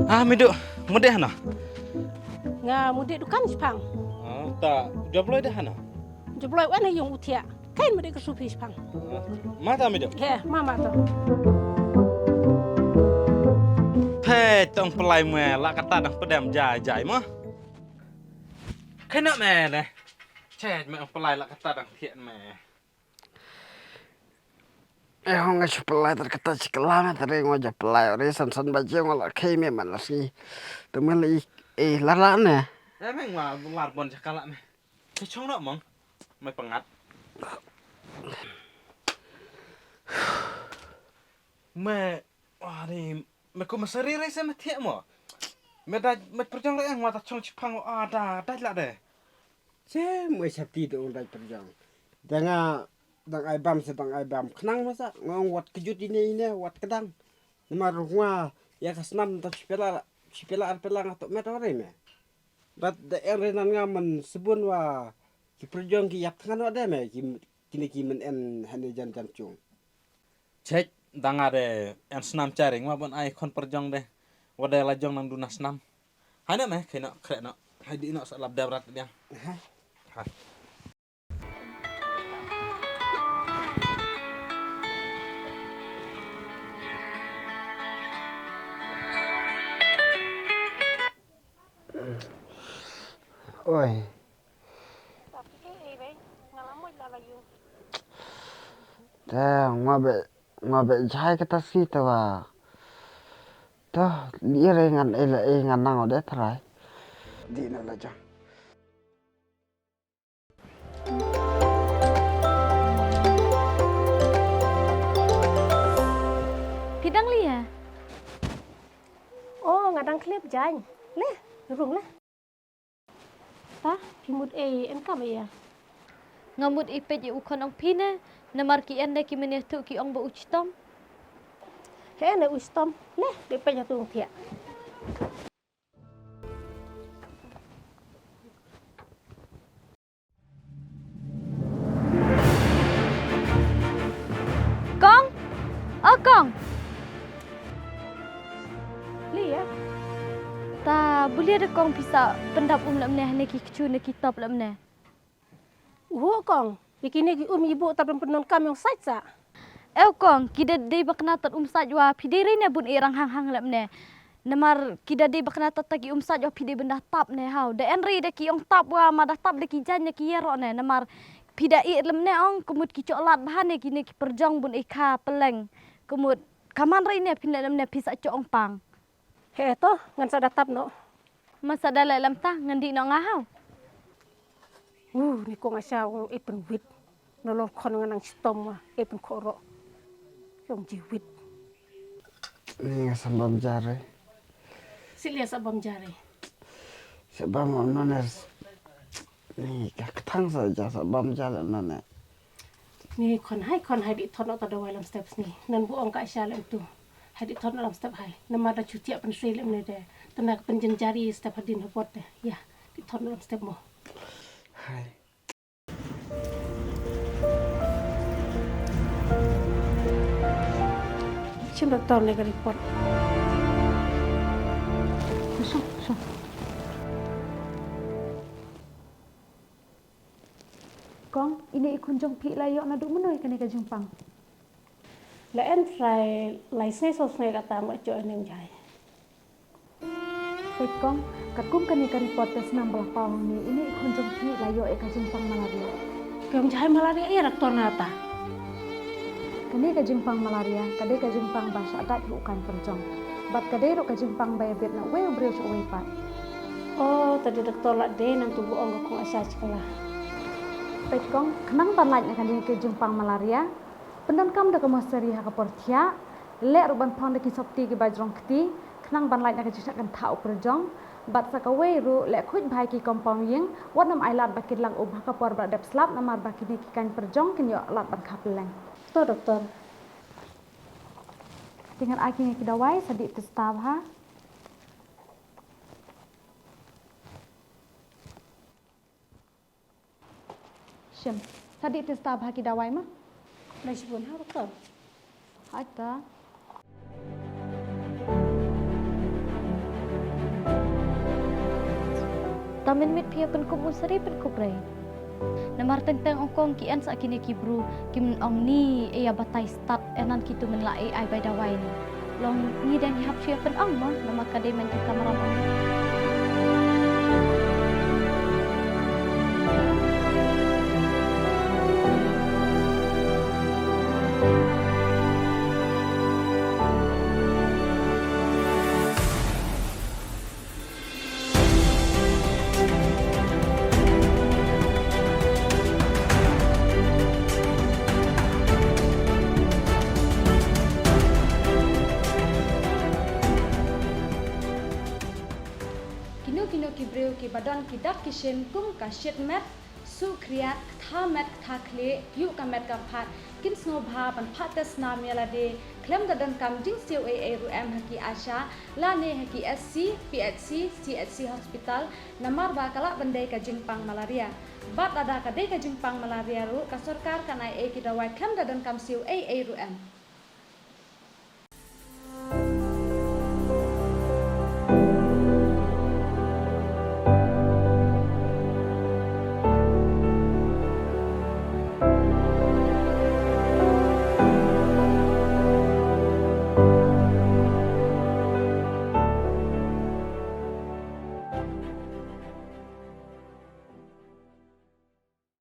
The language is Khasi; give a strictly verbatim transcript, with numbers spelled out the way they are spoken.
Ah, Midu, mudih na? Nga mudih dukan shipang. Ah, ta, job loi dah na? Job loi wan yung utia. Kain mudih ke supi shipang. Ah, mata Midu. He, mama to. Phe, tong pelai me, la kata dang pedam jai jai mo. Kena me ne. Chet me pelai la kata dang thiak me. Eh, hong nga shu pynlait tar kata shi kylla me, tare ngo ja pynlait ore san san baje ngo la khei me man la sngi. Te me la i, eh, lar la ne. Eh, me ngwa lar bon ja kala me. Te chong no mong. Me pyngat. Me, wari, me ko masari re se me thiak mo. Me dai, me perjong re ngwa ta chong chipang, ah, da, dai la de. Che, mo safety dong dai perjong. Dang a, dang ai bam se dang ai bam. Khnang masa ngong wat kejut ine ine, wat kedang. Namar ngwa ïa ka snam ta chipela, chipela ar pela nga tok met ore me. Bat da eng re nan nga man sebun wa ki perjong ki yak tngan wa de me, ki, kine ki men en hane jan jan chung. Chek, dang a de en snam charing wa bon ai khon perjong de. Wa de la jong nang duna snam. Hai no me, khai no, khrek no. Hai di no sa lap dab rat diang. Aha. Hai. Oi. Te ngwa be, ngwa be jai kata si te wa. Te li re ngan ele e ngan nang ode trai. Di na la jang. Phi dang lia? Oh, nga dang khlep jaiñ. Le, rung le. Ta, phi mut ei en kam ïa? Nga mut ei peit ïa u khon ong phi ne, namar ki en de ki mene thuh ki ong ba u chitom. He ne u chitom. Le, de peit ïa tu ong thiah. Kong! O Kong! Lia? Ta bulia da Kong pisa pyndap um lamne hane ki kchu ne ki top lamne. Uhu Kong, ïa kine ki um ibu tap dang pyndonkam ïong sait sa. Eu Kong, ki da dei ba kna tat um sait wa phi dei rei ne bun i rang hang hang lep ne. Namar ki da dei ba kna tat ta ki um sait wa phi dei ban da tap ne hau. Da en rei da ki ong tap wa ma da tap da ki jaiñ da ki ïaroh ne. Namar phi da i lep ne ong kumut ki choh lad bha ne kine ki pyrjong bun i kha peleng. Kumut ka man rei ne phi ne lep ne phi sa choh ong pang. He to, ngan sa da tap noh. Ma sa da leh lam ta, ngan dih noh nga hau. Uh, ni kong Asha, e pynwit. Nalor khon nga nang chitom ma, e pynkhoh roh. Kong jiwit. Ni nga sa bam jare. Silia sa bam jare. Sa bam noners. Ni ka ktang sa ja sa bam ja la nane. Ni khon hai, khon hai, dih thot noh ta dawai lam step sni. Nan bu ong ka Asha lem tu. Hai dih thot noh lam step hai. Namar da chutia pynsei lem ne de. Tana ka pynjynjar i step hadien hapot de. Ya, dih thot noh lam step mo. Hai. Shim doktor ne ka report. Shim, shim. Kong, ine i khun jong phi la ïoh naduh mynno ïa kane ka jingpang? La en trai lai sngi saw sngi kata ngi la ïoh ïa kane ka jingpang. Peit kong, katkum kane ka report te snam ba la paw hangne ine i khun jong phi la ïoh ïa ka jingpang malaria. Ka jingpang malaria ïa doktor nata. Kane ka jingpang malaria ka dei ka jingpang ba shah dait ha u kaiñ pyrjong. Bad ka dei ruh ka jingpang ba ïabit na uwei u briew sha uwei pat. Oh, te dei doktor la dei nangtu ba ong ka kong Asha shikla. Peit kong, khnang ban lait na kane ka jingpang malaria, pyndonkam da ka mosari ha ka por thiah, leh ruh ban phong da ki sopti kiba jrong kti, khnang ban lait na ka jingshah kynthah u pyrjong, bad sa kawei ruh leh khuid bha ïa ki compound ïing, wat nym ai lad ba kin lang um ha ka por ba la dep slap namar ba kine ki kaiñ pyrjong kin ïoh lad ban kha pylleng. To doktor. Te ngan ai kine ki dawai sa dih tista bha. Shim, sa dih tista bha ki dawai ma. Nai shibun ha doktor. Ata. Tang mynmiet phi ïa pynkup u sari pynkup rei. Namar teng teng ong kong ki en sa kine ki bru kim ong ni ïa batai stad, eh, nan kitu mynla ai ai bai dawai ni. Long ngi dang hap shu ïa pynong mo, namar ka dei man ka kamram ong. Kino kino ki briew kiba don ki dak ki shin kum ka shit met, suh khriat, ktha met ktha khlieh, ïuh ka met ka phad, kin sngewbha ban phah test snam ïa lade khlem da donkam jingsiew ei ei ruh em ha ki ASHA lane ha ki SC, PHC, CHC hospital, namar ba ka lah ban dei ka jingpang malaria. Bad lada ka dei ka jingpang malaria ruh, ka sorkar kan ai ei ki dawai khlem da donkam siew ei ei ruh em.